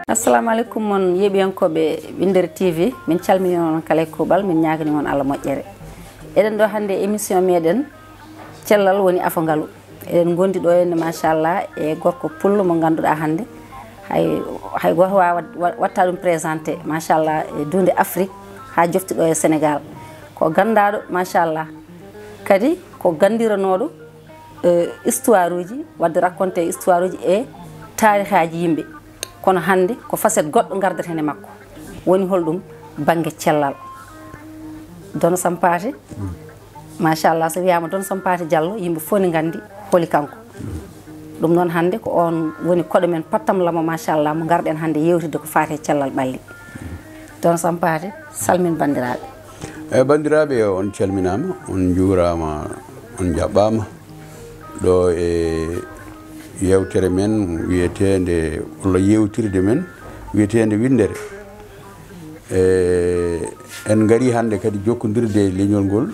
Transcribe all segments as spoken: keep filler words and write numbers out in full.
Assalamu aleykum, mon yeeɓiyankooɓe Winndere T V. Min calminii on kala e kuuɓal, min ñaaganii on Allah moƴƴere. Eɗen ɗo hannde e émission meɗen Cellal woni Afo Ngalu. Eɗen ngondi ɗo henne, machallah, e gorko pullo mo ngannduɗaa hannde hay, hay gooto waawa wa-, watta ɗum présenté, machallah, e duunde Afrique haa jofti ɗo e Sénégal. Ko ganndaaɗo, machallah, kadi ko ganndiranooɗo, eh, histoire uji, waɗde raconté histoire uji e taarihaaji yimɓe. Kono hannde ko facette goɗɗo ngardeten e makko. Woni holɗum? Bannge cellal. Dono Sampaate, machallah, so wiyaama Dono Sampaate Diallo, yimɓe fof ne nganndi holi kanko. Ɗum noon hannde ko oon woni koɗo men pattam lamo, machallah, mo ngarɗen hannde yeewtidde ko faati e cellal ɓalli. Dono Sampaate, salmin banndiraaɓe. Eyi, banndiraaɓe, on calminaama, on njuuraama, on njaɓɓaama. Ɗo e yeewtere men wiyeteende, walla yeewtirde men wiyeteende Winndere. E, en ngari hannde kadi jokkondirde e leñol ngol,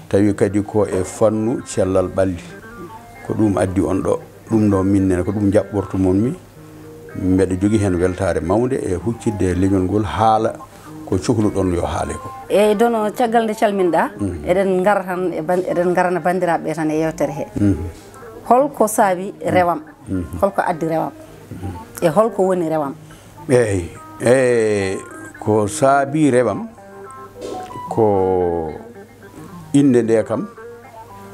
tawi kadi ko e fannu cellal ɓalli. Ko ɗum addi on ɗo. Ɗum ɗo min nene, ko ɗum jaɓɓorto mon mi. Mbeɗa jogii heen weltaare mawnde e huccitde e leñol ngol haala ko cokluɗon yo haale ko. Eyi, Dono, caggal nde calminɗaa, eɗen ngara tan e ban-, eɗen ngarana banndiraaɓe ɓe tan e yeewtere he. Holko saabi rewam? Holko addi rewam? E holko woni rewam? Eyi, e ko saabi rewam ko innde nde kam,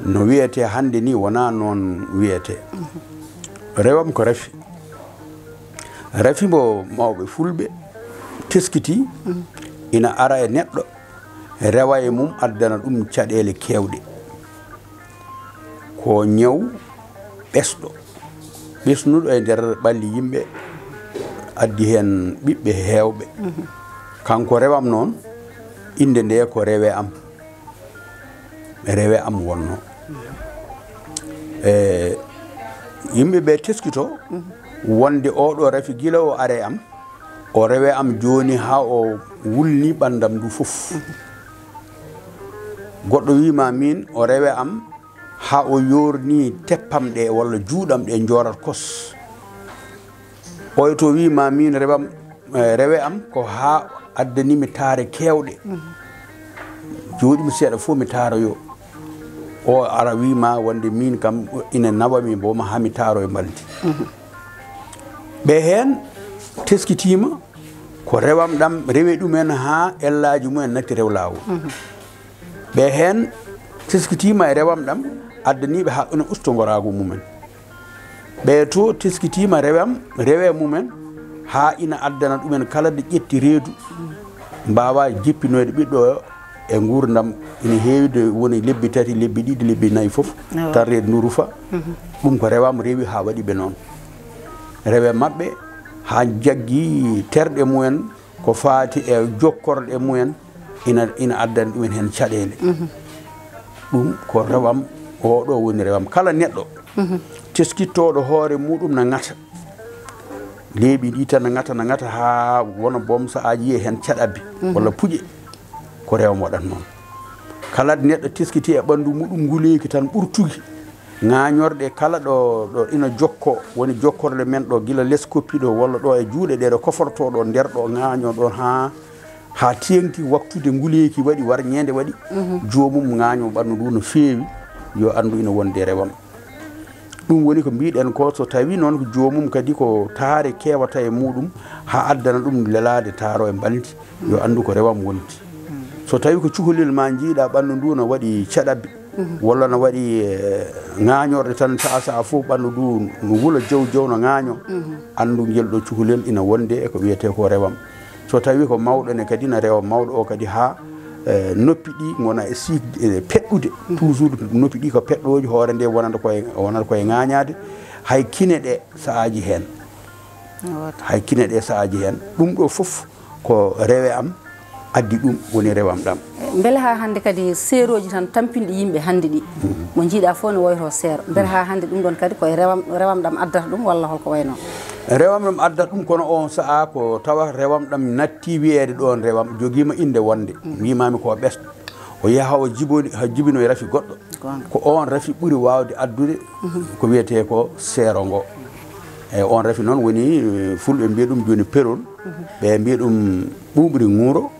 no wiyetee hannde ni, wonaa noon wiyetee. Rewam ko rafi. Rafi mbo mawɓe fulɓe teskiti, ina ara e neɗɗo, rewa e mum, addana ɗum caɗeele keewɗe. Ko ñaw ɓesɗo, ɓesnuɗo e nder ɓalli yimɓe, addi heen ɓiɓɓe heewɓe. Kanko rewam noon, innde nde ko rewe am. Rewe am wonno. E, yimɓe ɓe teskito wonde oɗo rafi gila o are am, o rewe am jooni haa o wulni ɓanndam ndu fof. Goɗɗo wiima min o rewe am haa o yoorni teppam ɗe walla juuɗam ɗe njoorat kos. Oy to wiima min rewam, eh, rewe am ko haa addani mi taare keewɗe. Jooɗi mi seeɗa fof mi taaroyo. O ara wiima wonde min kam ina nawa mi booma haa mi taaro e mbaldi. Ɓe heen teskitiima ko rewam ɗam, rewe ɗumen haa ellaaji mumen natti rew laawol. Ɓe heen teskitiima e rewam ɗam, addaniiɓe haa ina usto ngoraagu mumen. Ɓe to teskitiima rewam, rewe mumen, haa ina addana ɗumen kala nde ƴetti reedu, mbaawa jippinoyde ɓiɗɗo o e nguurndam ina heewi, de woni lebbi tati, lebbi ɗiɗi, lebbi nayi fof, tan reedu ndu rufa. Ɗum ko rewam rewi haa waɗi ɓe noon. Rewe maɓɓe haa jaggi terɗe mumen, ko faati e jokkorɗe mumen, ina, ina addana ɗumen heen caɗeele. Ɗum ko rewam, oɗo woni rewam. Kala neɗɗo teskittooɗo hoore muɗum na ŋata, leeɓi ɗi tan na ŋata, na ŋata haa wona boom, so a yiye heen caɗabbi walla puƴe, ko rewam waɗat noon. Kala neɗɗo teskiti e ɓanndu muɗum nguleeki tan ɓurtuki, ŋaañorɗe kala ɗo, ɗo ina jokko, woni jokkorɗe men ɗo gila les koppi ɗo walla ɗo e juuɗe ɗe ɗo koforto ɗo nder ɗo ŋaaño ɗon haa, haa teeŋti waktude nguleeki waɗi, warñeende waɗi, joomum ŋaaño ɓanndu ndu no feewi, yo anndu ina wonde rewam. Ɗum woni ko mbiɗen ko, so tawi noon ko joomum kadi ko taare kewata e muɗum, haa addana ɗum lelaade taaro e mbaldi, yo anndu ko rewam wondi. So tawi ko cukalel ma njiiɗa ɓanndu ndu no waɗi caɗabbi, walla no waɗi, eh, ŋaañorɗe tan, sa'a sa'a fof ɓanndu ndu no wula jaw jaw no ŋaaño, anndu ngel ɗo cukalel ina wonde e ko wiyetee ko rewam. So tawi ko mawɗo ne kadi na rewa mawɗo o kadi haa, eh, noppi ɗi ngona e siikde, e peɗɗude. Toujours noppi ɗi ko peɗɗooji, hoore nde wonata koye, wonata koye ŋaañaade. Hay kine ɗe sa'aaji heen. Hay kine ɗe sa'aaji heen. Ɗum ɗo fof ko rewe am addi ɗum, woni rewam ɗam. Mbele haa hannde kadi seerooji tan tampinɗi yimɓe hannde ɗi, mo njiiɗa fof ne woyto seero. Mbele haa hannde ɗum ɗon kadi koye rewam, rewam ɗam addata ɗum walla holko wayno? Rewam ɗam addata ɗum, kono on sa'a ko tawa rewam ɗam natti wiyeede ɗoon rewam, jogiima innde wonde. Wiimaami ko ɓesɗo. O yaha o jiboni, ha jibino e rafi goɗɗo. Goonga. Ko on rafi ɓuri waawde addude ko wiyetee ko seero ngo. Eyi, oon rafi noon woni, eh, fulɓe mbiya ɗum jooni perol, ɓe mbiya ɗum ɓuuɓri ŋuuro.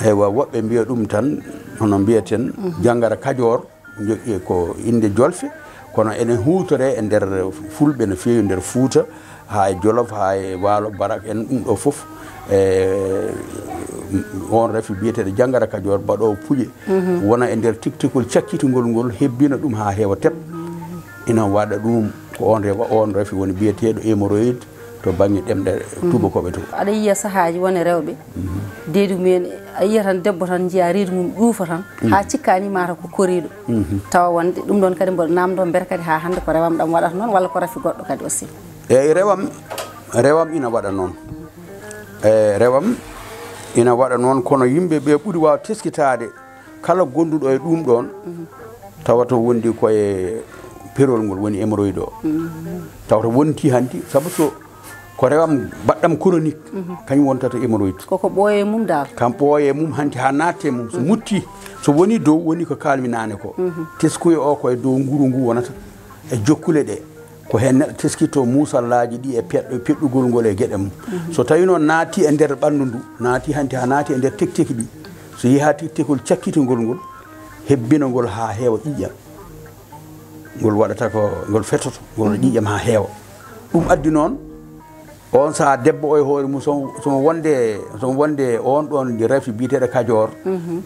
Eywa, woɓɓe mbiya ɗum tan, hono mbiyaten, janngara kajoor, njoƴƴe ko innde jolfe, kono ene huutoree e nder fulɓe no feewi, nder Fuuta, haa e Jolof, haa e Waalo, Barak en, ɗum ɗo fof, e, oon rafi biyeteeɗo janngara kajoor, baɗoowo puƴe, wona e nder tiktikol cakkitungol ngol, hebbina ɗum haa heewa tep. Ina waɗa ɗum ko oon rewa, oon rafi woni biyeteeɗo hémorroïde to bannge ɗemɗe tuubakooɓe to. Aɗa yiya sahaaji won e rewɓe, deedi mumen, a yiya tan debbo tan njiya reedu mum ƴuufa tan, haa cikkaani mata ko koriiɗo. Tawa wonde ɗum ɗoon kadi mboɗo naamndoo mbete kadi haa hannde ko rewam ɗam waɗata noon walla ko rafi goɗɗo kadi aussi? Eyi, rewam, rewam ina waɗa noon. E rewam ina waɗa noon, kono yimɓe ɓe ɓuri waaw teskitaade kala gonduɗo e ɗum ɗoon, tawata wondi koye perol ngol woni hémorroïde o. Tawata wonti hanti, sabu so ko rewam baɗɗam chronique, kañum wontata hémorroïde. Koko ɓooye mum dal. Kam ɓooye mum hanti haa natte mum. So mutti, so woni dow, woni ko kalmi naane ko. Teskuya o koye dow nguru ngu wonata e jokkule ɗe. Ko heen neɗɗo teskitoo muusallaaji ɗi e peɗɗo-, peɗɗugol ngol e geɗe mum. So tawii noon naati e nder ɓanndu ndu, naati hanti haa naati e nder tekteki ɗi, so yehi haa tektekol cakkitungol ngol, hebbina ngol haa heewa ƴiiƴam. Ngol waɗata ko, ngol fetoto, ngol waɗa ƴiiƴam haa heewa. Ɗum addi noon, oon sahaa debbo o e hoore mum, so, so mo wonde, so mo wonde oon ɗoon rafi biyeteeɗo kajoor,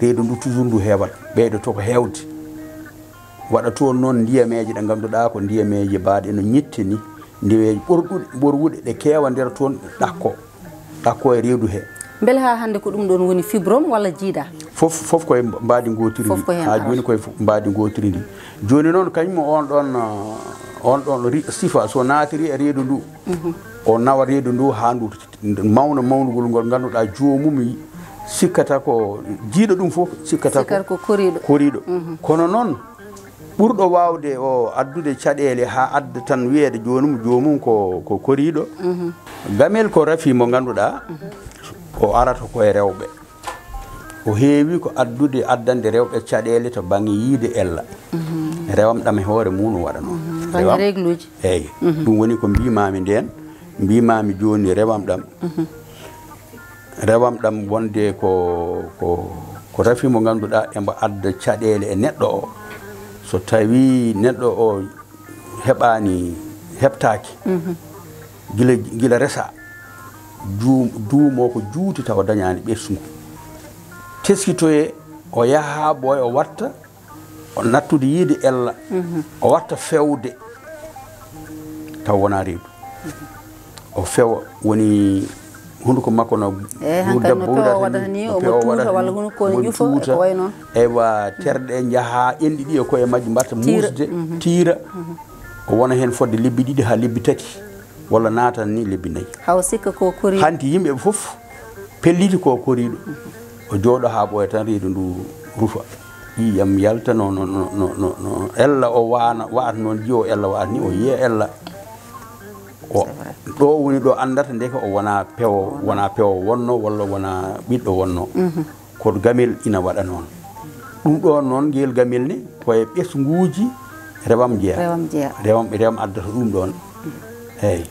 reedu ndu toujours ndu heewat, ɓeydoto ko heewde. Waɗa toon noon ndiyameeje ɗe ngannduɗaa ko ndiyameeje baaɗe no ñitte ni, ndiyameeje ɓorɗuɗe, ɓorwuɗe, ɗe keewa nder toon ɗakko, ɗakko e reedu he. Mbele haa hannde ko ɗum ɗoon woni fibrome walla jiida? Fof, fof koye mbaadi ngootiri ndi. Fof ko heen arata. Haa jooni koye fof mbaadi ngootiri ndi. Jooni noon kañum on ɗoon, uh, on ɗoon ri-, sifa so naatiri e reedu ndu, o nawa reedu ndu haa ndu mawna mawnugol ngol ngannduɗaa joomum sikkata ko jiiɗo ɗum fof, sikkata ko, sikkata ko koriiɗo. Koriiɗo. Kono noon, ɓurɗo waawde o addude caɗeele haa adda tan wiyeede joomum, joomum ko, ko koriiɗo. Gamel ko rafi mo ngannduɗaa, o arata ko e rewɓe. O heewi ko addude, addande rewɓe caɗeele to bannge yiyde ella. Rewam ɗam e hoore mum no waɗa noon. Bannge rewam, régluuji. Eey. Ɗum woni ko mbiimaami ndeen, mbiimaami jooni rewam ɗam. Rewam ɗam wonde ko, ko, ko rafi mo ngannduɗaa embo adda caɗeele e neɗɗo o. So tawii neɗɗo o heɓaani, heɓtaaki, gila, gila resa, juu-, duumo ko juuti tawa dañaani ɓesngu. Teskitoyee, o yaha haa ɓooya, o watta, o nattude yiyde ella, o watta feewde, taw wonaa reedu. O fewa, woni hunuko makko no. Eey, hankadi no pewo waɗata ni, no omo pewo tuuta waɗata walla ni, hunuko ne omo ƴufa, tuuta. Ko wayi noon. Eywa, terɗe njaha, enɗi ɗi e koye majji mbaɗta muusde, tiira. O wona heen fodde lebbi ɗiɗi haa lebbi tati, walla naatan ni lebbi nayi. Haw sikka ko koriiɗo. Hanti yimɓe ɓe fof pelliti ko koriiɗo. O jooɗo haa ɓooya tan reedu ndu rufa. Ƴiiƴam yalta no, no, no ella o waana, wa'ata noon jiwo ella wa'ata ni, o yiya ella. O, c'est vrai. Ɗo woni ɗo anndata ndeke o wona pewo, wona pewo wonno walla wona ɓiɗɗo wonno. Ko gamel ina waɗa noon. Ɗum ɗo noon, ngel gamel ne, koye ɓesnguuji rewam jeya. Rewam jeya. Rewam, rewam addata ɗum ɗoon. Eey.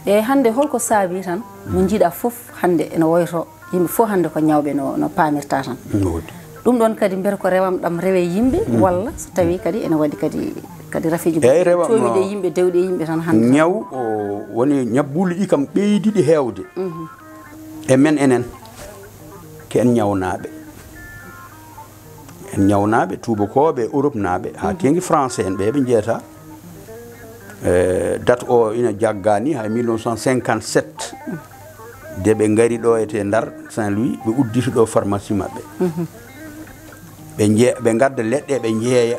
E hannde holko saabi tan, mo njiɗa fof hannde ene woyto, yimɓe fof hannde ko ñawɓe no, no paamirta tan. No woodi. Ɗum ɗoon kadi mbiyata ko rewam ɗam rewe yimɓe, walla so tawii kadi ene waɗi kadi, kadi rafiiji goɗɗi, eey, rewam coomi no ɗe yimɓe, dewɗe yimɓe tan hannde. Ñaw o woni ñabbuuli ɗi kam ɓeydi ɗi heewde. E men enen, ko en ñawnaaɓe. En ñawnaaɓe, tuubakooɓe, Europenaaɓe, haa teŋti Français en ɓe, ɓe njeeta. Eh, date o ina jaggaa ni, hay mille neuf cent cinquante-sept, de ɓe ngari ɗo e te Ndar, Saint-Louis, ɓe udditi ɗo pharmacie maɓɓe. Ɓe nje-, ɓe ngadda leɗɗe, ɓe njeeya,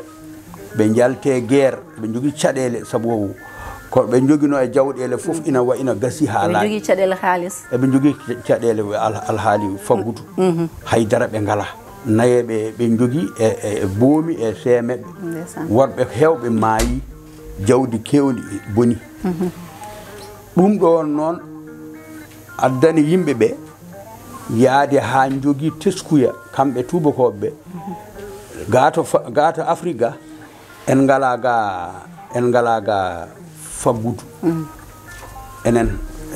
ɓe njaltee guerre, ɓe njogii caɗeele, sabu ko ɓe njoginoo e jawɗeele fof ina wa-, ina gasi haa laaɓi. Ɓe njogii caɗeele haalis. Eɓe njogii ca-, caɗeele al-, alhaali faggudu. Hay dara ɓe ngalaa. Nayeeɓe ɓe njogii e, e, e boomi e seemeɓe. Ndeysaan. Worɓe heewɓe maayi, jawdi keewndi boni. Ɗum ɗoon noon addani yimɓe ɓe yaade haa njogii teskuya, kamɓe tuubakooɓe ɓe. Gaa to fa-, gaa to Afrik ga, en ngalaa ga, en ngalaa ga faggudu. Enen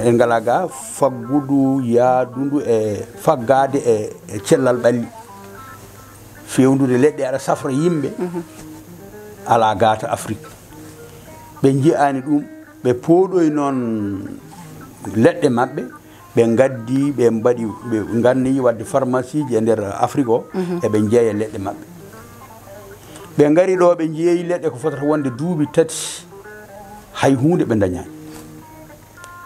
en ngalaa ga faggudu yaadundu e faggaade e e cellal ɓalli. Fewndude leɗɗe aɗa safra yimɓe alaa gaata Afrik. Ɓe njiyaani ɗum, ɓe pooɗoyi noon leɗɗe maɓɓe, ɓe ngaddi, ɓe mbaɗi, ɓe nganni waɗde pharmacie ji e nder Afrik o, eɓe njeeya leɗɗe maɓɓe. Ɓe ngari ɗo, ɓe njeeyi leɗɗe ko fotata wonde duuɓi tati, hay huunde ɓe ndañaani.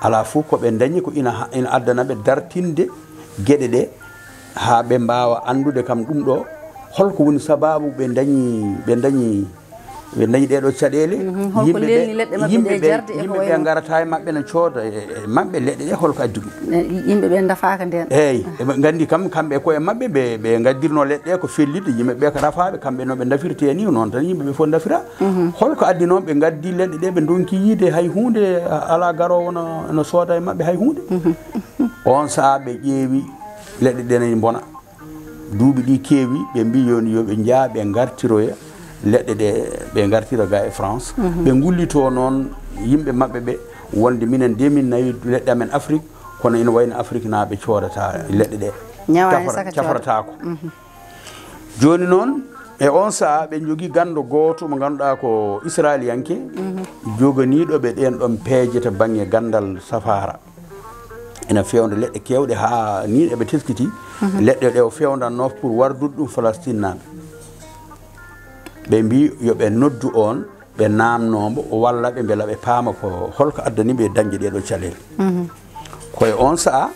Alaa fof ko ɓe ndañi ko ina ha- ina addana ɓe dartinde geɗe ɗe haa ɓe mbaawa anndude kam ɗum ɗo holko woni sabaabu ɓe ndañi ɓe ndañi ɓe ndañi ɗee ɗoo caɗeele. Mhm, holko lelni leɗɗe maɓɓe yimɓe ɗe ɓe jarde e ko yimɓe ɓe wayi noon. Ngarata e maɓɓe no cooda e e maɓɓe leɗɗe ɗe holko addi ɗum? Ne, yimɓe ɓe ndafaaka ndeen. Eeyi, eɓe nganndi kam kamɓe e koye maɓɓe ɓe ɓe ngaddirno leɗɗe ko fellitɗe, yimɓe ɓe ko rafaaɓe, kamɓe no ɓe ndafirtee ni, noon tan yimɓe ɓe fof ndafira. Mhm. Holko addi noon ɓe ngaddi leɗɗe ɗe ɓe ndonki yiide hay huunde alaa garoowo no no sooda e maɓɓe hay huunde? Mhm. Oon sahaa ɓe ƴeewi leɗɗe ɗe ne mbona. Duuɓi ɗi keewi, ɓe mbi yo yo ɓe njaa ɓe ngartiroya leɗɗe ɗe, ɓe ngartira ga e France. Mhm. Ɓe ngullito noon yimɓe maɓɓe ɓe wonde minen de min nawi leɗɗe amen Afrik, kono ina wayno Afriknaaɓe coodata leɗɗe ɗe. Ñawa en Cafra- saka cooda. Cafrataako. Mhm. Jooni noon, e oon sahaa ɓe njogii ganndo gooto mo ngannduɗaa ko Israeliyanke, joganiiɗo ɓe ɗeen ɗoon peeje to bannge ganndal safaara. Ina feewndo leɗɗe keewɗe haa nii eɓe teskiti, leɗɗe ɗe o feewndanno pour wardude ɗum Falastin naaɓe. Ɓe mbi yo ɓe noddu oon, ɓe naamnoo mbo, o walla ɓe mbela ɓe paama ko holko addani ɓe dañde ɗee ɗoo caɗeele. Mhm. Ko e oon sahaa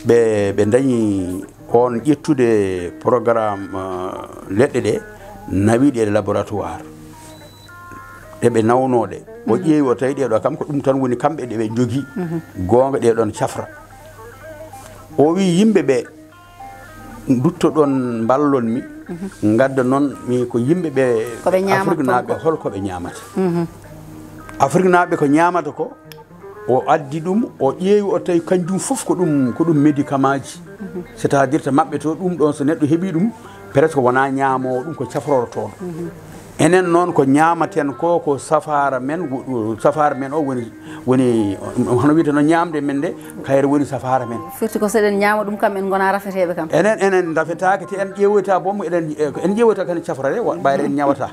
ɓe ɓe ndañi oon ƴettude programme, eh, leɗɗe ɗe, nawi ɗe e laboratoire. Ɗe ɓe nawnoo ɗe. O ƴeewi o tawi ɗee ɗoo kam ko ɗum tan woni kamɓe ɗe ɓe njogii. Mhm. Goonga ɗee ɗoon cafra. O wii yimɓe ɓe, ndutto-ɗon mballon mi, ngadda noon mi ko yimɓe ɓe Ko ɓe ñaamata Afriknaaɓe toon ko? Holko ɓe ñaamata. Mhm. Afriknaaɓe ko ñaamata ko, o addi ɗum, o ƴeewi o tawi kanjum fof ko ɗum ko ɗum médicamentji. Mhm. C'est-à-dire to maɓɓe to ɗum ɗoon so neɗɗo heɓii ɗum, presque wonaa ñaamoowo ɗum ko cafrorotooɗo. Mhm. Enen noon ko ñaamaten ko ko safaara men, wo- safaara men o woni woni hono wiyete noon ñaamde men nde kayre woni safaara men. Firti ko so eɗen ñaama ɗum kam en ngonaa rafeteeɓe kam. Enen enen ndafetaake te en ƴeewoyta boom eɗen en ƴeewoyta kadi cafrare wa- ɓayre en ñawata.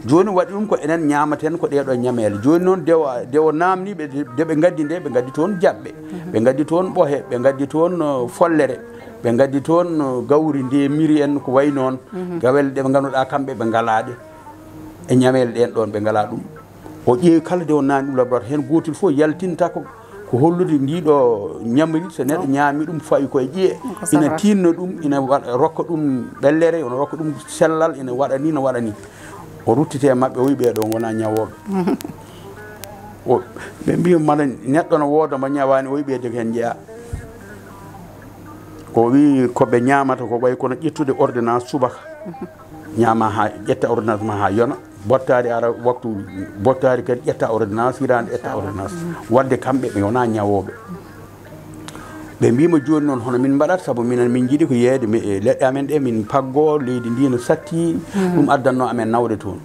Jooni waɗi ɗum ko enen ñaamaten ko ɗee ɗoo ñameele. Jooni noon dewo dewo naamniiɓe de ɓe ngaddi nde ɓe ngaddi toon jaɓɓe, ɓe ngaddi toon ɓohe, ɓe ngaddi toon uh, follere, ɓe ngaddi toon uh, gawri ndemiri en ko wayi noon. Gawel ɗe ɓe ngannduɗaa kamɓe ɓe ngalaa ɗe. E ñameele ɗeen ɗoon ɓe ngalaa ɗum. O ƴeewi kala nde o naamni ɗum laboratoire heen gootel fof yaltinta ko ko hollude ndii ɗoo ñamri so neɗɗo ñaami ɗum fawi koye ƴiye. Ina tiinno ɗum ina waɗa rokka ɗum ɓellere ina rokka ɗum sellal ina waɗa ni no waɗa ni. O ruttite e maɓɓe o wi ɓee ɗoo ngonaa ñawooɓe. O ɓe mbi mala neɗɗo no wooda mo ñawaani o wi ɓee de ko heen njeyaa. O wi ko ɓe ñaamata ko wayi kono ƴettude ordonnance subaka ñaama haa ƴetta ordonnance ma haa yona. Bottaari ara waktu bottaari kadi ƴetta ordonnance hiraande ƴetta ordonnance. Wadde kamɓe ɓe wonaa ñawooɓe. Ɓe mbiima jooni noon hono min mbaɗat sabu minen min njiɗi ko yeeyde mi- e leɗɗe amen ɗe min paggoo leydi ndi no satti. Ɗum addanno amen nawde toon.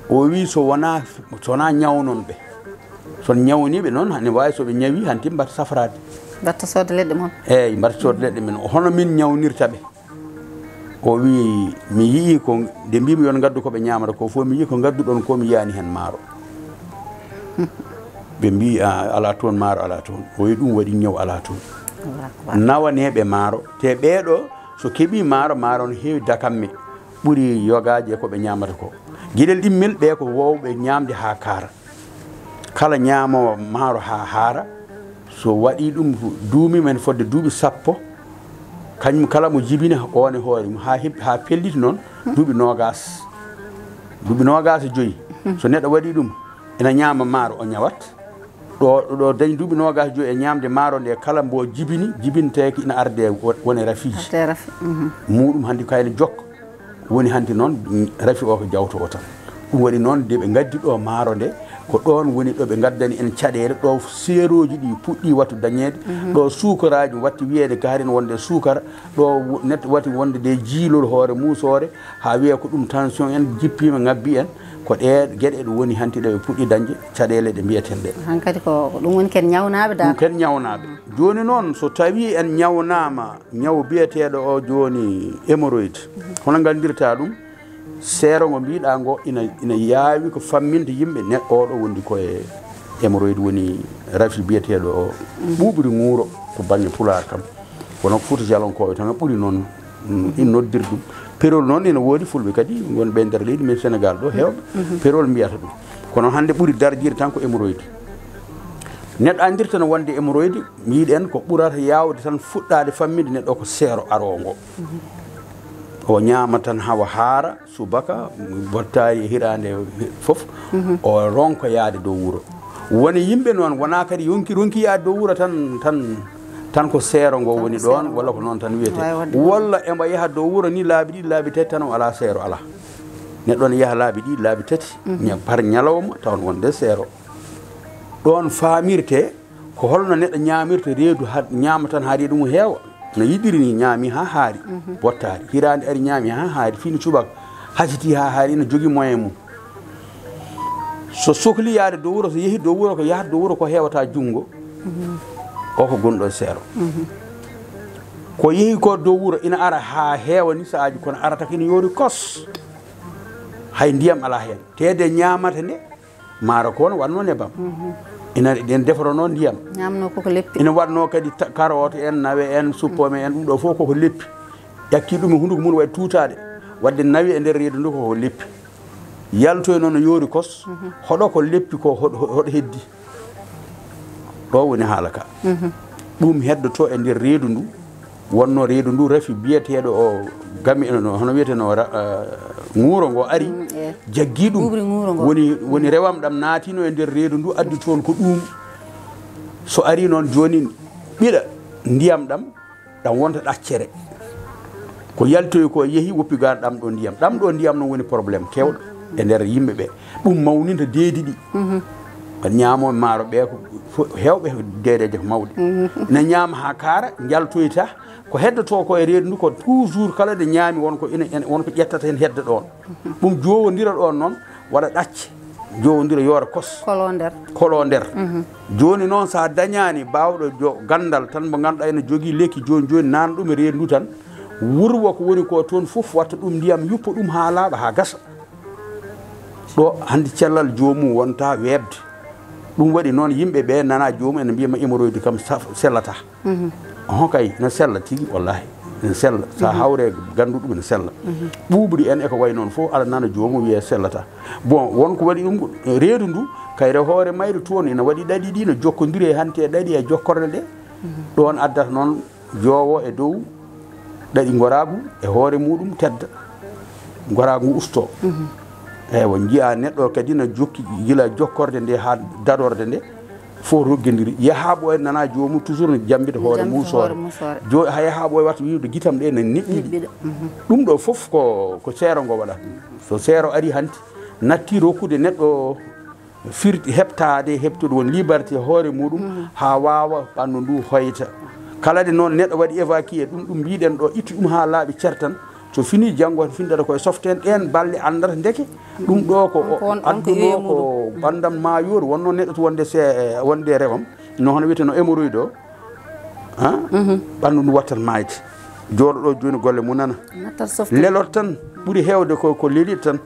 O wi so wonaa so wonaa ñawnon ɓe. So ñawniiɓe noon ne waawi so ɓe ñawi hanti mbaɗa safraade. Mbaɗta soodde leɗɗe mon. Eeyi mbaɗta soodde leɗɗe men hono min ñawnirta ɓe. O wii mi yii ko nde mbiimi yon ngaddu ko ɓe ñaamata ko fof mi yii ko ngadduɗon ko mi yiyaani heen maaro. Ɓe mbii alaa toon maaro alaa toon. O wii ɗum waɗi ñaw alaa toon. Nawaneeɓe maaro te ɓeeɗo so keɓii maaro maaro no heewi dakamme ɓuri yogaaji e ko ɓe ñaamata ko. Geɗel ɗimmel ɓe ko woowɓe ñaamde haa kaara. Kala ñaamoowo maaro haa haara so waɗii ɗum duumii men fodde duuɓi sappo kañum kala mo jibini oon e hoore mum haa heɓ haa pelliti noon duuɓi noogaas. Duuɓi noogaas e joyi so neɗɗo waɗii ɗum ina ñaama maaro o ñawat. Ɗo ɗo dañi duuɓi noogaas e joyi e ñaamde maaro nde kala mbo jibini jibinteeki ina arde wone rafiiji. Muɗum hanti kayne jokka. Woni hanti noon rafi o ko jawto o tan. Ɗum waɗi noon nde ɓe ngaddi ɗo maaro nde ko ɗoon woni ɗo ɓe ngaddani en caɗeele ɗo seerooji ɗi puɗɗi wattu dañeede. Ɗo suukaraaji watti wiyeede gaarin wonde suukara ɗo neɗɗo wati wonde nde jiilol hoore muusoore haa wiya ko ɗum tension en jippiima ngabbi en. Ko ɗee geɗe ɗum woni hanti ɗe ɓe puɗɗi dañde caɗeele ɗe mbiyeten ɗe. Hankadi ko ɗum woni ken ñawnaaɓe ɗum daa. Ken ñawnaaɓe. Jooni noon, so tawii en ñawnaama ñaw biyeteeɗo o jooni hémorroïde, hono nganndirtaa ɗum? Seero ngo mbiiɗaa ngo ina, ina yaawi ko famminde yimɓe, neɗɗo oɗo wondi ko e hémorroïde, woni rafi biyeteeɗo o ɓuuɓri ŋuuro to bannge pulaar kam. Kono Fuuta Jalonkooɓe tan ɓuri noon, mm, noddirde ɗum. Perol noon ina woodi fulɓe kadi wonɓe e nder leydi men Senegaal ɗo heewɓe. Perol mbiyata ɗum. Kono hannde ɓuri darjiide tan ko hémorroïde. Neɗɗo anndirta no wonde hémorroïde, mbiɗen ko ɓurata yaawde tan fuɗɗaade famminde neɗɗo ko seero aroo ngo. O ñaama tan hawa haara, subaka, bottaari e hiraande fof, o ronka yaade dow wuro. Woni yimɓe noon, wonaa kadi yonki ronki yaade dow wuro tan, tan, tan ko seero ngo woni ɗoon, walla ko noon tan wiyetee. Walla emba yaha dow wuro ni laabi ɗiɗi, laabi tati tan o alaa seero, alaa. Neɗɗo ne yaha laabi ɗiɗi, laabi tati, ña-, par ñalawma, tawa wonde seero. Ɗoon faamirte ko holno neɗɗo ñaamirta reedu, ha, ñaama tan haa reedu mum heewa. No yiɗiri ni, ñaami haa haari, bottaari. Hiraande ari, ñaami haa haari, fini subaka, hasiti haa haari, ina jogii moyen mum. So sokli yaade dow wuro, so yehi dow wuro, ko yahata dow wuro ko heewata junngo, o ko gonɗo e seero. Ko yehi ko dow wuro, ina ara haa heewa ni sahaaji, kono arata ko ina yoori kos. Hay ndiyam alaa heen. Teede ñaamata nde, maaro ko won waɗnoo nebam. Ina, en defatnoo ndiyam. Ñaamnoo koko leppi. Ina waɗnoo kadi ta-, karooto en, nawe en, suppome en, ɗum ɗo fof koko leppi. Ƴakki ɗum e hunnduko mum waɗi tuutaade. Waɗde nawi e nder reedu ndu koko leppi. Yaltoy noon no yoori kos, hoɗo ko leppi ko hoɗo, hoɗo heddi. Ɗo woni haala ka. Ɗum heddoto e nder reedu ndu, wonno reedu ndu rafi biyeteeɗo o gami, no, hono wiyeteno ra-, eh, ŋuuro ngo ari, jaggi ɗum. Ɓuuɓri ŋuuro ngo. Woni, woni rewam ɗam naatino e nder reedu ndu, addi toon ko ɗum. So ari noon jooni ɓiɗa ndiyam ɗam, ɗam wonta ɗaccere. Ko yaltoyi ko yehi woppi gar ɗam ɗo ndiyam. Ɗam ɗo ndiyam noon woni problème kewɗo e nder yimɓe ɓe. Ɗum mawninta deedi ɗi. Ñaamo maaro ɓe ko fo-, heewɓe deedeeje ko mawɗe. Ina ñaama haa kaara, njaltoyta. Ko heddoto ko e reedu ndu ko toujours kala nde ñaami won ko ina, ina, won ko ƴettata heen hedda ɗoon. Ɗum jowondira ɗoon noon, waɗa ɗacce, jowondira yoora kos. Kolo nder. Kolo nder. Jooni noon so a dañaani baawɗo jo-, ganndal tan mo ngannduɗaa ina jogii lekki jooni jooni naan ɗum e reedu ndu tan, wurwa ko woni ko toon fof watta ɗum ndiyam yuppa ɗum haa laaɓa haa gasa. Ɗo hannde cellal joomum wonta weeɓde. Ɗum waɗi noon yimɓe ɓe nana joomum ene mbiya ma hémorroïde kam saf-, sellata. Oho kay, no sella tigi, wallahi. Ene sella. Sa hawre ganndu ɗum ene sella. Ɓuuɓri en e ko wayi noon fof, aɗa nana joomum wiye sellata. Bon, won ko waɗi ɗum, reedu ndu, kayre hoore mayre toon ina waɗi ɗaɗi ɗi, no jokkondiri e hannti e ɗaɗi e jokkorde ɗe. Ɗoon addata noon joowo e dow ɗaɗi ngoraagu e hoore muɗum tedda. Ngoraagu ngu usto. Eywa, njiya neɗɗo kadi na jokki gila jokkorde nde haa dadorde nde. Fof roggindiri. Yaha ɓooy nana joomum toujours no jammbita hoore muusoore. Muusoore. Jo-, ha yaha ɓooy watta wiide gitam ɗe no niɓɓiɗi. Niɓɓiɗi. Ɗum ɗo fof ko, ko seero ngo waɗata. So seero ari hanti, natti rokkude neɗɗo firti, heɓtaade, heɓtude won liberté hoore muɗum, haa waawa ɓanndu ndu hoyta. Kala de noon neɗɗo waɗi évacué ɗum, ɗum mbiɗen ɗo, itti ɗum haa laaɓi cer tan. So fini janngo, findata koye soften ɗeen balɗe, anndata ndeke ɗum ɗo ko on, ko on, on ko addunoo weeyo ko muɗum. Banndam maayoor, wonno neɗɗo to wonde se-, wonde rewam, no hono wiyeteno hémorroïde o, ha? Ɓanndu ndu wattat maayde. Jooɗo ɗo jooni golle mum nana. Nattat softe. Lelot tan, ɓuri heewde ko, ko lelit tan.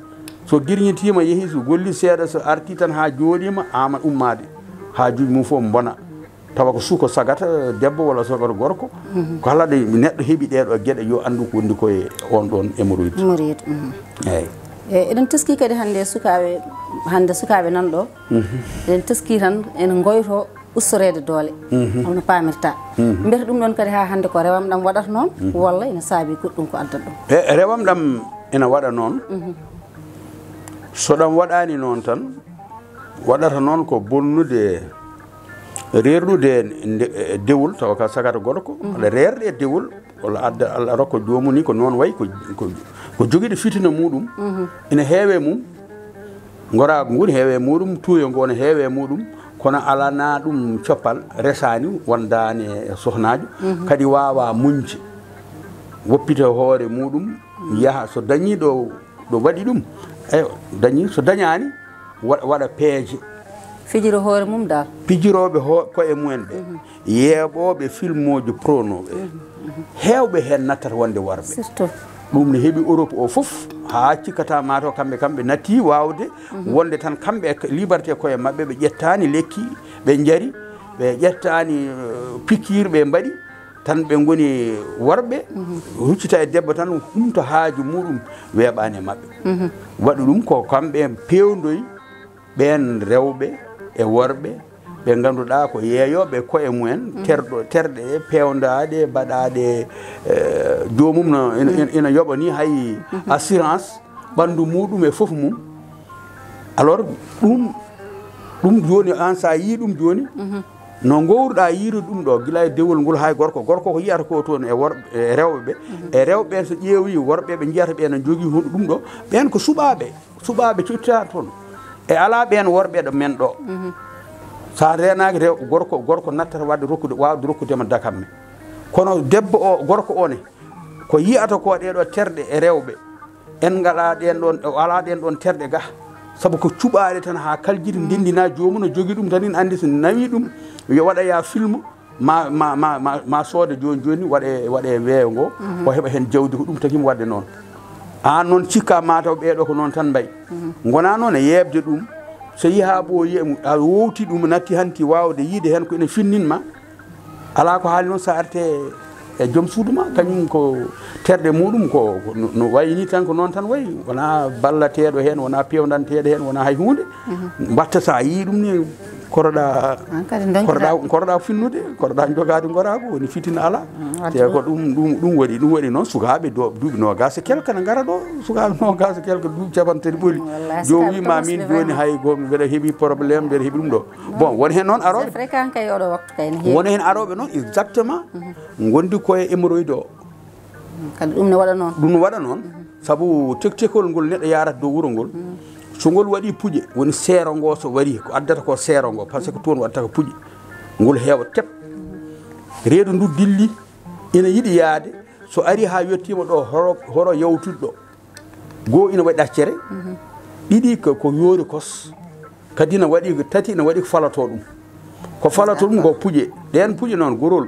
So girñitiima, yehi, so golli seeɗa, so arti tan haa jooɗiima, ama ummaade. Haa juuɗe mum fof mbona. Tawa ko suko sagata debbo walla sagata gorko. Ko hala ɗe neɗɗo heɓi ɗee ɗo geɗe yo anndu ko wondi ko e on ɗon hémorroïde. Hémorroïde, mhm. Eeyi. E, eɗen teski kadi hannde sukaaɓe, hannde sukaaɓe nan ɗo. Eɗen teski tan ene ngoyto ustoreede doole. Holno paamirta. Mbiyata ɗum ɗon kadi haa hannde ko rewam ɗam waɗata noon, walla ene saabi goɗɗum ko addata ɗum? E, rewam ɗam ene waɗa noon. So ɗam waɗaani noon tan, waɗata noon ko bonnude, reerɗude nde-, e dewol, tawa ka sagata gorko, walla reerɗe e dewol, walla adda, Allah rokka joomum ni ko noon wayi, ko, ko, ko jogiiɗo fitina muɗum, ina heewe mum, ngoraagu ngu ne heewe muɗum, tuuyo ngo ne heewe muɗum, kono alana ɗum coppal, resaani wondaani e sohnaajo, kadi waawa muñde, woppita hoore muɗum, yaha so dañii ɗo ɗo waɗi ɗum, Eyo, dañi, so dañaani, wa- waɗa peeje. Fijiro hoore mum dal. Pijirooɓe ho- koye mumen ɓe, yeeɓooɓe filmooji pronooɓe, heewɓe heen nattata wonde warɓe. Surtout. Ɗum ne heɓi Europe o fof, haa cikkata mataw kamɓe, kamɓe natti waawde wonde tan kamɓe e liberté koye maɓɓe, ɓe ƴettaani lekki, ɓe njari, ɓe ƴettaani, eh, pikiir, ɓe mbaɗi, tan ɓe ngoni worɓe, huccita e debbo tan, humta haaju muɗum weeɓaani e maɓɓe. Waɗi ɗum ko kamɓe peewdoyi ɓeen rewɓe e worɓe ɓe ngannduɗaa ko yeeyooɓe koye mumen, terɗo, terɗe peewndaaɗe, mbaɗaaɗe, eh, joomum no ina, ina, ina yoɓa ni hay assurance ɓanndu muɗum e fof mum. Alors, ɗum, ɗum jooni, aan, so a yii ɗum jooni, no ngoowruɗaa yiirude ɗum ɗo, gila e dewol ngol haa e gorko. Gorko ko yiyata ko toon e worɓe, e rewɓe ɓe. E rewɓe ɓeen, so ƴeewi worɓe ɓe njiyata ɓeen, no njogii honɗum ɗum ɗo, ɓeen ko suɓaaɓe, suɓaaɓe cottita toon. E alaa ɓeen worɓe ɗo men ɗo. So a reenaaki rew-, gorko, gorko nattata waɗde rokkude, waawde rokkude ma dakamme. Kono debbo o, gorko o ne, ko yiyata ko ɗee ɗo terɗe e rewɓe. En ngaɗa ɗeen ɗoon, o alaa ɗeen ɗoon terɗe ga. Sabu ko cuɓaaɗe tan haa kaljiti, ndenndina joomum, no jogii ɗum tan, ina anndi so nawi ɗum, yo waɗa ya film, ma, ma, ma, ma, ma sooda jooni jooni, waɗe, waɗe weeyo ngo, o heɓa heen jawdi, ko ɗum tagi mo waɗde noon. Aan noon cikka mataw ɓee ɗo ko noon tan mbayi. Ngona noon e yeeɓde ɗum, so yii haa ɓooyi, a wowti ɗum, natti hanti waawde yiide heen ko ina finnin ma. Alaa ko haali noon, so a arte e joom suudu ma, kañum ko terɗe muɗum ko, ko no, no wayi ni tan, ko noon tan wayi. Wonaa ballateeɗo heen, wonaa peewndanteeɗo heen, wonaa hay huunde. Mbaɗta so a yii ɗum ni, koroɗa, an kadi doñcoɗa, koroɗa, koroɗa finnude, koroɗa jogaade ngoraagu, woni fitina alaa. Te ko ɗum, ɗum, ɗum waɗi, ɗum waɗi noon sukaaɓe do-, duuɓi noogaas e kelka na ngara ɗo, sukaaɓe noogaas e kelka, duuɓi capanɗe tati ɓoli. Wallahi, joom sukaaɓe wi ma min jooni vraiment. Hay go mbeɗa heɓi problème, mbeɗa heɓi ɗum ɗo. Bon, won heen noon arooɓe. C'est fréquent kay oɗo waktu kay ne heewi. Won heen arooɓe noon, exactement. Ngondi koye hémorroïde o. Kadi ɗum ne waɗa noon. Ɗum ne waɗa noon. Sabu tektekol ngol neɗɗo yarata dow wuro ngol. So ngol waɗi puƴe, woni seero ngo so wari, ko addata ko seero ngo, parce que toon waɗata ko puƴe. Ngol heewa tep. Reedu ndu dilli, ina yiɗi yaade, so ari haa yettiima ɗo, horo, horo yawtude ɗo. Goo ina waɗi ɗaccere, ɗiɗi ko, ko yoori kos, kadi ina waɗi ko tati, ina waɗi ko falato ɗum. Ko falato ɗum ko puƴe. Ɗeen puƴe noon, gorol,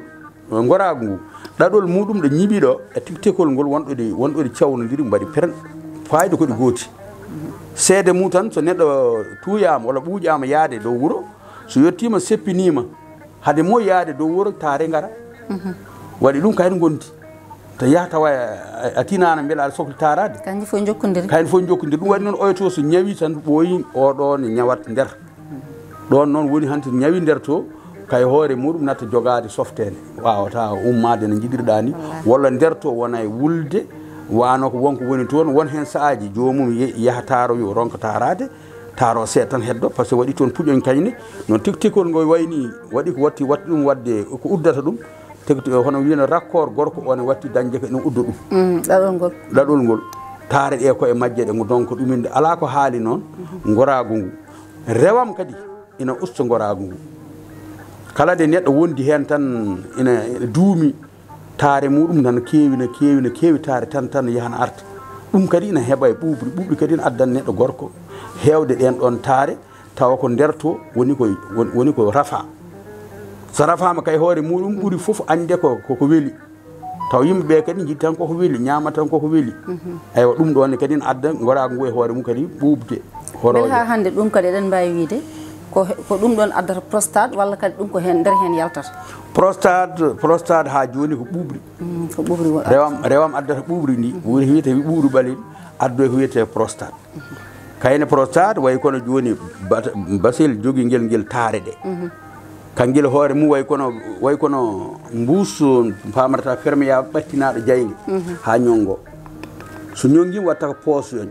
ngoraagu ngu, ɗaɗol muɗum ɗo ñiɓi ɗo, e tektekol ngol wonɗo ɗi, wonɗo ɗi cawnodiri, mbaɗi peren. Fayda ko ɗi gooti. Seede mum tan, so neɗɗo tuuyaama walla ɓuuƴaama yaade dow wuro, so yettiima, seppiniima, hade mo yaade dow wuro, taare ngara. Waɗi ɗum kayit ngondi. To yaha tawa a, a tinaana mbela aɗa sokli taaraade. Kanji fof jokkondiri. Kayit fof jokkondiri. Ɗum waɗi noon oya to so ñawi tan ɓooyi, o ɗo ne ñawat nder. Ɗoon noon woni hanti ñawi nder to, kay hoore muɗum natta jogaade softeende. Waawata ummaade no njiɗirɗaa ni. Walla nder to wona e wulde, wano ko wonko woni toon. Won heen sahaaji joomum ye-, yaha taaro yo ronka taaraade. Taaro seeɗa tan heddo, parce que waɗi toon puƴoñ kañne. Noon tektekol ngol wayni, waɗi ko watti, watti ɗum waɗde, ko uddata ɗum. Tekti-, hono wiyno raccord gorko o ne watti dañde ko ene udda ɗum. Mm, ɗaɗol ngol. Ɗaɗol ngol. Taare ɗe ko e majje ɗe, ngo donc ɗum inde alaa ko haali noon, ngoraagu ngu. Rewam kadi ina usta ngoraagu ngu. Kala de neɗɗo wondi heen tan ina, ina duumi, taare muɗum tan keewi, na keewi, na keewi taare tan, tan yahana arta. Ɗum kadi ina heɓa e ɓuuɓri. Ɓuuɓri kadi ina addan neɗɗo gorko heewde ɗeen ɗoon taare, tawa ko nder to woni ko, woni, woni ko rafa. So rafaama kay hoore muɗum ɓuri fof añde ko, ko, ko weli. Taw yimɓe ɓe kadi njiɗi tan koko weli, ñaama tan koko weli. Eywa, ɗum ɗoon ne kadi ne adda ngoraagu ngu e hoore mum kadi ɓuuɓde. Horo Mbele haa hannde ɗum kadi eɗen mbaawi wiyde ko he-, ko ɗum ɗoon addata prostate walla kadi ɗum ko heen, nder heen yaltata? Prostate, prostate haa jooni ko ɓuuɓri. Mm, ko ɓuuɓri wo-, rewam, rewam addata ɓuuɓri ndi. Woni ko wiyetee ɓuuɓri ɓalin, addoy ko wiyetee prostate. Kayne prostate way kono jooni bata-, basel jogingel ngel taare ɗe. Kangel hoore mum way kono, way kono mbuus, pamarata perméable ɓattinaaɗo jaynge haa ñonngo. So ñonngiima watta ko poos yoñ.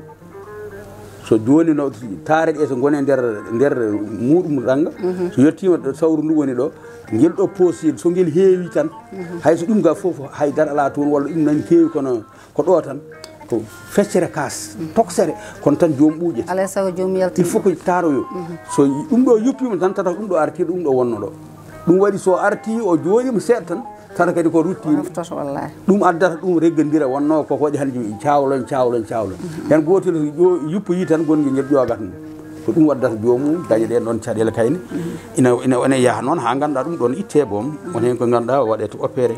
So jooni no taare ɗe so ngone nder, nder muɗum ranga, so yettiima ɗo sawru ndu woni ɗo, ngel ɗo poos, so ngel heewi tan, hay so ɗum ga fof hay dara alaa toon, walla ɗum nani heewi kono ko ɗo tan, ko feccere kaas, toksere, kono tan joom ɓuuƴe. Alaa e sago joom yaltini. Il faut que taaroyo. So ɗum ɗo yoppiima tan, tata ɗum ɗo arti, ɗum ɗo wonno ɗo. Ɗum waɗi so arti, o jooɗiima seeɗa tan, tan kadi ko ruttiima. Ɗum addata ɗum reggondira, wonno ko waɗi hannde cawlon, cawlon, cawlon. Heen gootel so ƴo-, yuppoyii tan, gonɗi njeɓ ƴoogata ɗum. Ko ɗum waddata joomum daña ɗeen ɗoon caɗeele kayne. Ina, ina, ina yaha noon haa ngannduɗaa ɗum ɗoon ittee boom. Won heen ko ngannduɗaa waɗee to opéré.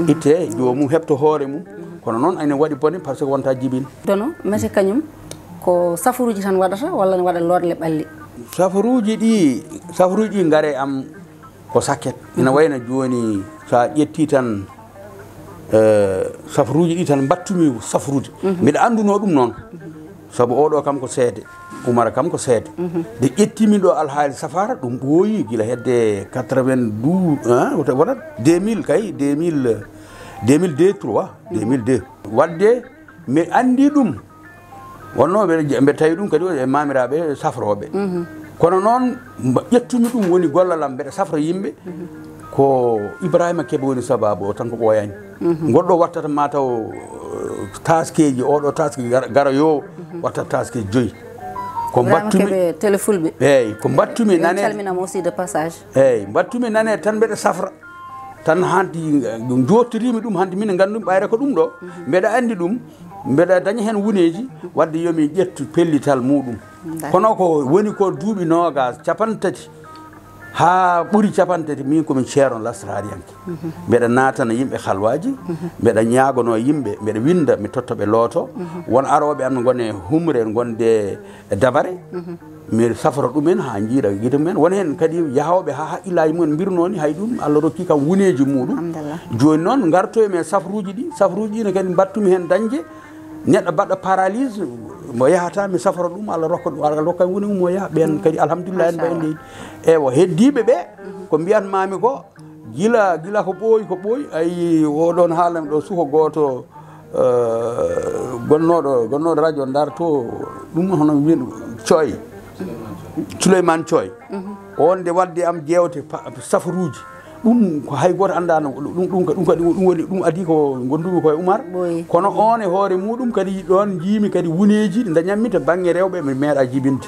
Ittee joomum heɓto hoore mum. Kono noon ina waɗi bone par ce que wonta jibin. Dono, mete kañum ko safaruuji tan waɗata walla ne waɗa looɗle ɓalli? Safaruuji ɗi, safaruuji ɗi ngare am ko sakket. Ina wayno jooni so a ƴettii tan, eh, safaruuji ɗi tan mbaɗtumi safrude. Mbiɗa anndunoo ɗum noon. Sabu oɗo kam ko seede, Umar kam ko seede. Nde ƴettimi ɗo alhaali safara, ɗum ɓooyi gila hedde quatre-vingt-douze, hein, wota, wota deux mille kay, deux mille, deux mille deux, trois, deux mille deux. Waɗde mi anndi ɗum. Wonno mbeɗa je-, mbeɗa tawi ɗum kadi e mamiraaɓe safrooɓe. Kono noon mba-, ƴettumi ɗum woni gollal am, mbeɗa safra yimɓe. Ko Ibrahima Kebe woni sababu o tan ko ɓooyaani. Goɗɗo wattata ma taw, eh, taskeeji, oɗo taske gara, gara yo wattata taske joyi. Ko Ibrahima mbattumi Kebe tele fulɓe. Eeyi, ko mbattumi nane. Calminama aussi de passage. Eeyi, mbattumi nane tan mbeɗa safra. Tan hanti, eh, jottoriimi ɗum hanti min nganndu ɓayre ko ɗum ɗo. Mbeɗa anndi ɗum, mbeɗa daña heen wuneeji, waɗde yo mi ƴettu pellital muɗum. D'accord. Kono ko woni ko duuɓi noogas, capanɗe tati, haa ɓuri capanɗe tati, min ko mi ceerno lasraariyanke. Mbeɗa naatana yimɓe halwaaji, mbeɗa ñaagonoo yimɓe, mbeɗa winnda, mi totta ɓe looto. Won arooɓe am no ngoni e humre, ngonde e dabare. Mi safra ɗumen haa njiira gite mumen. Won heen kadi yahooɓe haa haqqillaaji mumen mbirnoo ni, hay ɗum Allah rokki kam wuneeji muɗum. Alhamdulillah. Jooni noon ngartoymi e safruuji ɗi, safruuji ɗi ne kadi mbattumi heen dañde. Neɗɗo baɗɗo paralyse, mo yahata, mi safra ɗum, Allah rokka ɗum, Allah rokka woni mo yaha. Ɓeen kadi, alhamdulillah, en mbaɗi leydi. Ewa, heddiiɓe ɓe, ko mbiyatmaami ko, gila, gila ko ɓooyi, ko ɓooyi. Ayi, oɗon haalan ɗo suko gooto, eh, gonnooɗo, gonnooɗo radio Ndar to, ɗum hono wiyen Coy, Souleymane Coy. On nde waddi am jeewte pa-, safaruuji. Ɗum ko hay gooto anndaano. Ɗum, ɗum, ɗum, ɗum kadi, ɗum woni, ɗum adii ko ngonndumi ko e Umar. Ɓooyi. Kono oon e hoore muɗum kadi ɗoon njiimi kadi wuneeji ɗi ndañammi to baŋŋe rewɓe, mi meeɗaa jibinde.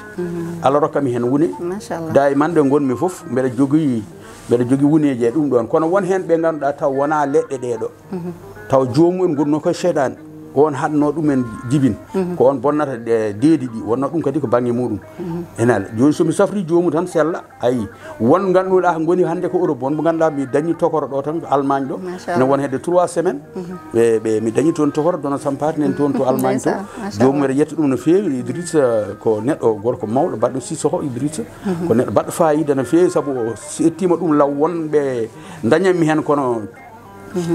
Allah rokka mi heen wune. Machallah. Daayiman ɗo ngonmi fof, mbeɗa jogii, mbeɗa jogii wuneeji e ɗum ɗoon. Kono won heen ɓe ngannduɗaa taw wonaa leɗɗe ɗee ɗo. Taw joomum en ngonno koye seyɗaane. Ko on haɗno ɗum en jibin. Ko on bonnata ɗe deedi ɗi. Wonno ɗum kadi ko baŋŋe muɗum. Ena, jooni so mi safri joomum tan sella. Ayi, won ngannduɗaa ngoni hannde ko Europe, won mo ngannduɗaa mi dañi tokoro ɗo tan ko Allemagne ɗo. Machallah. Ene won hedde trois semaines. Ɓe, ɓe, mi dañi toon tokoro, dono sampaati nen toon to Allemagne to. Ndeysaan, machallah. Joomum mbeɗa yetta ɗum no feewi, Idrissa ko neɗɗo gorko mawɗo, baɗɗo Sissoko Idrissa. Ko neɗɗo baɗɗo faayiida no feewi, sabu o si ettiima ɗum law wonɓe ndañammi heen kono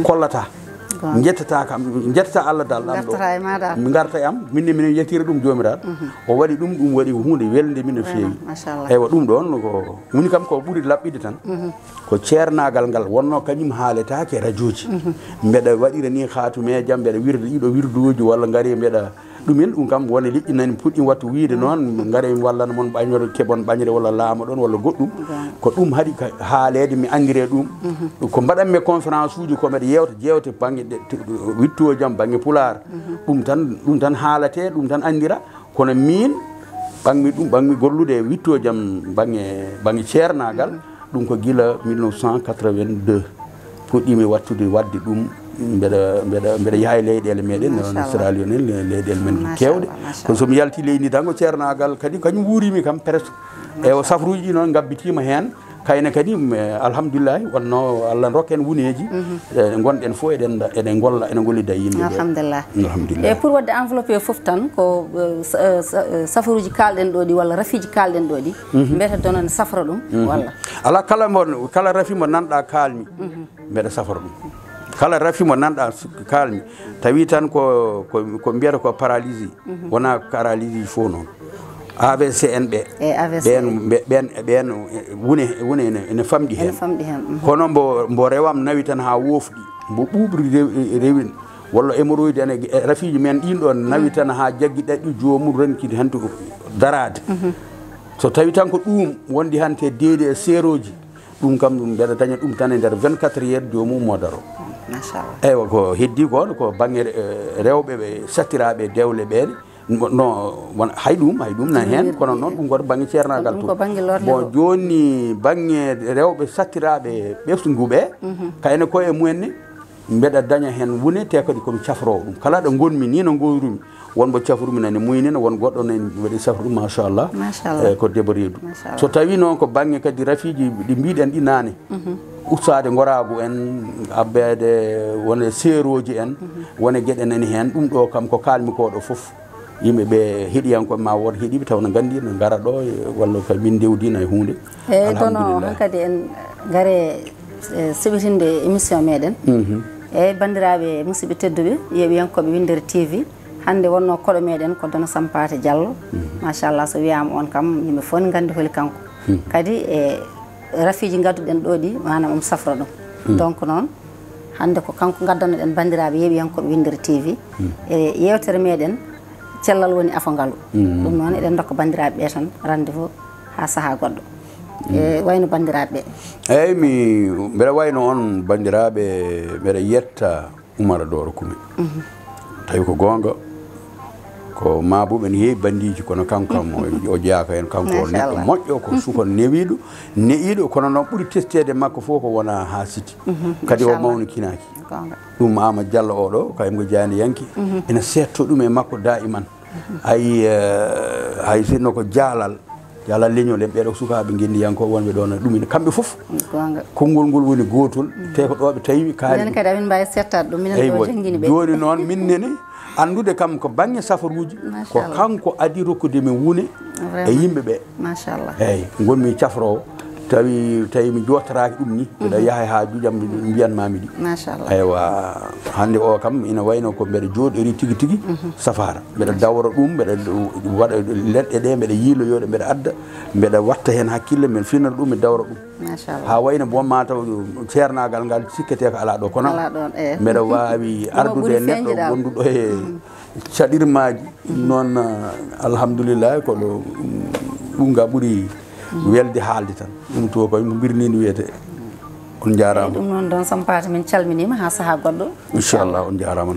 kollata. Jettata kam, jettata Allah dal ɗam ɗo. Ngartata e ma dal. Mi ngarta e am, min ne minen yettira ɗum Joomiraaɗo. O waɗi ɗum, ɗum waɗi ko huunde welnde min no feewi. Machallah. Eywa, ɗum ɗoon ko woni kam ko ɓuri laɓɓide tan. Ko ceernaagal ngal wonno kañum haaletaake rajooji. Mbeɗa waɗira ni haatumeejam, mbeɗa wirda ɗiɗo wirduuji walla ngari mbeɗa ɗumen, ɗum kam wona liƴƴi nani puɗɗi wattu wiyde noon, ngare mi wallana mon ɓañre, keɓon ɓañre walla laamo ɗon walla goɗɗum. Ko ɗum haɗi ka haaleede mi anndire ɗum. Ko mbaɗanmi conférence uji ko mbeɗa yeewta jeewte baŋnge ɗe, to, wittoojam baŋnge pulaar. Ɗum tan, ɗum tan haalate, ɗum tan anndira. Kono miin ɓaŋmi ɗum, ɓaŋmi gollude e wittoojam baŋnge, baŋnge ceernaagal. Ɗum ko gila mille neuf cent quatre-vingt-deux puɗɗiimi wattude waɗde ɗum. Mbeɗa, mbeɗa, mbeɗa yaha e leyɗeele meɗen, no Australie en, le-, leyɗeele men keewɗe. Kono so mi yalti leydi tan ko ceernaagal kadi kañum wuurimi kam presque. Ewa, safruuji ɗi noon ngabbitiima heen. Kayne kadi, mm, eh, alhamdulillahi, wonno Allah rokka en wuneeji. Eh, ngonɗen fof eɗen, eɗen ngolla, eɗen ngollida e yimɓe ɓe. Alhamdulillah. Alhamdulillah. E pour waɗde enveloppé fof tan ko, eh, sa-, eh, sa-, eh, safaruuji kaalɗen ɗo ɗi walla rafiiji kaalɗen ɗo ɗi, mbiyata dono ne safra ɗum walla? Ala kala mo, kala rafi mo nanɗa kaalmi, mbeɗa safra ɗum. Kala rafi mo nanɗa s-, kaalmi, tawi tan ko, ko, ko mbiyata ko paralysie, wona paralysie fof noon. A V C en ɓe. E A V C. Ɓeen, ɓe-, ɓeen, ɓeen, eh, wune, wune ene, ene famɗi heen. Ene famɗi heen. Kono mbo, mbo rewam nawi tan haa woofɗi, mbo ɓuuɓri rew-, rewin, walla hémorroïde ene, e rafiiji men ɗiin ɗoon nawi tan haa jaggi ɗaɗɗi, joomum ronki hanti ko daraade. So tawi tan ko ɗum wondi hannde deedi e seerooji, ɗum kam ɗum mbeɗa daña ɗum tan e nder vingt-quatre heures, joomum ummo daro. Machallah. Eywa, ko heddi ko, ko baŋnge, eh, rewɓe ɓe sattiraaɓe dewle ɓeen, No, won, hay ɗum, hay ɗum na heen, kono noon ɗum ko to bannge ceernaagal. Ɗum ko to bannge lorle. Bon, to. Jooni bannge rewɓe sattiraaɓe ɓesngu ɓe, kayne koye mumen ne, mbeɗa daña heen wune, te kadi ko mi cafroowo ɗum. Kala ɗo ngonmi ni, no ngoyrumi, won mbo cafrumi nani muynina, won goɗɗo nani mbeɗa cafru ɗum, machallah. Machallah. Eh, ko debbo reedu. Machallah. So tawi noon ko bannge kadi rafiiji ɗi mbiɗen ɗi naane, ustaade ngoraagu en, abbeede wone seerooji en, wone geɗe nani heen, ɗum ɗo kam ko kaalmi ko ɗo fof. Yimɓe ɓe heɗiyankooɓe ma wood heɗiiɓe taw no nganndi no ngara ɗo, walla ko min ndewdina e huunde. Eyyi, kono alhamdulillah. Hankadi en ngare, eh, siɓitinde émission meɗen. Mhm. Eyyi, banndiraaɓe musidɓe tedduɓe, yeeɓiyankooɓe Winndere T V, hannde wonnoo koɗo meɗen ko Dono Sampaate Diallo. Mhm. Machallah, so wiyaama on kam, yimɓe fof ne nganndi holi kanko. Mhm. Kadi e rafiiji ngadduɗen ɗo ɗi, maanaam omo safra ɗum. Mhm. Donc noon, hannde ko kanko ngaddannoɗen banndiraaɓe yeeɓiyankooɓe Winndere T V. Mhm. E yeewtere meɗen, cellal woni afo ngalu. Mhm. Ɗum noon, eɗen ndokka banndiraaɓe ɓe tan rendez-vous haa sahaa goɗɗo. Mhm. E wayno banndiraaɓe ɓe. Eyyi, mi, mbeɗa wayno on banndiraaɓe, mbeɗa yetta Umar Dooro Kume. Mhm. Tawi ko goonga, ko maabuɓe ne heewi banndiiji, kono kanko kam o, o jeyaaka heen. Kanko o neɗɗo moƴƴo, ko suka newiiɗo, ne'iiɗo, kono noon ɓuri testeede makko fof ko wona haa siti. Mhm. Kadi o mawnikinaaki. Goonga. Ɗum Amadou Diallo oɗo, kaymo ko jaayndiyanke, ina seetto ɗum e makko daa'iman. Hay, eh, hay sinno ko jaalal, jaalal leñol en, ɓeeɗo sukaaɓe ngenndiyankooɓe wonɓe ɗoon, ɗum ina kamɓe fof. Goonga. Konngol ngol woni gootol, te ko ɗo ɓe tawi kaari. Minen kadi amin mbaawi seettaade ɗum, minen ɗo janngini ɓe. Jooni noon, min nene anndude kam ko bannge safaruuji, ko kanko adi rokkude min wune e yimɓe ɓe. Machallah. Eyyi, ngonmi cafroowo, tawi, tawi mi jootoraaki ɗum ni, mbeɗa yaha haa juuƴam, mbiyanmaami ɗi. Machallah. Eywa, hannde o kam ina wayno ko mbeɗa jooɗori tigi tigi, safaara. Mbeɗa dawra ɗum, mbeɗa waɗa leɗɗe ɗe, mbeɗa yiiloyo ɗe, mbeɗa adda, mbeɗa watta heen hakkille, mbeɗa finana ɗum, mi dawra ɗum. Machallah. Haa wayno bon mataw ceernaagal ngal sikketee ko alaa ɗo, kono mbeɗa waawi ardude e neɗɗo wonduɗo e caɗirmaaji. Noon, alhamdulillah, ko ɗo, mm, ɗum ga ɓuri welde haalde tan. Ɗum to koye mo mbirnini wiyete. On njaaraama. Eyyi, ɗum noon, Dono Sampaate, min calminiima haa sahaa goɗɗo. Inchallah, on njaaraama.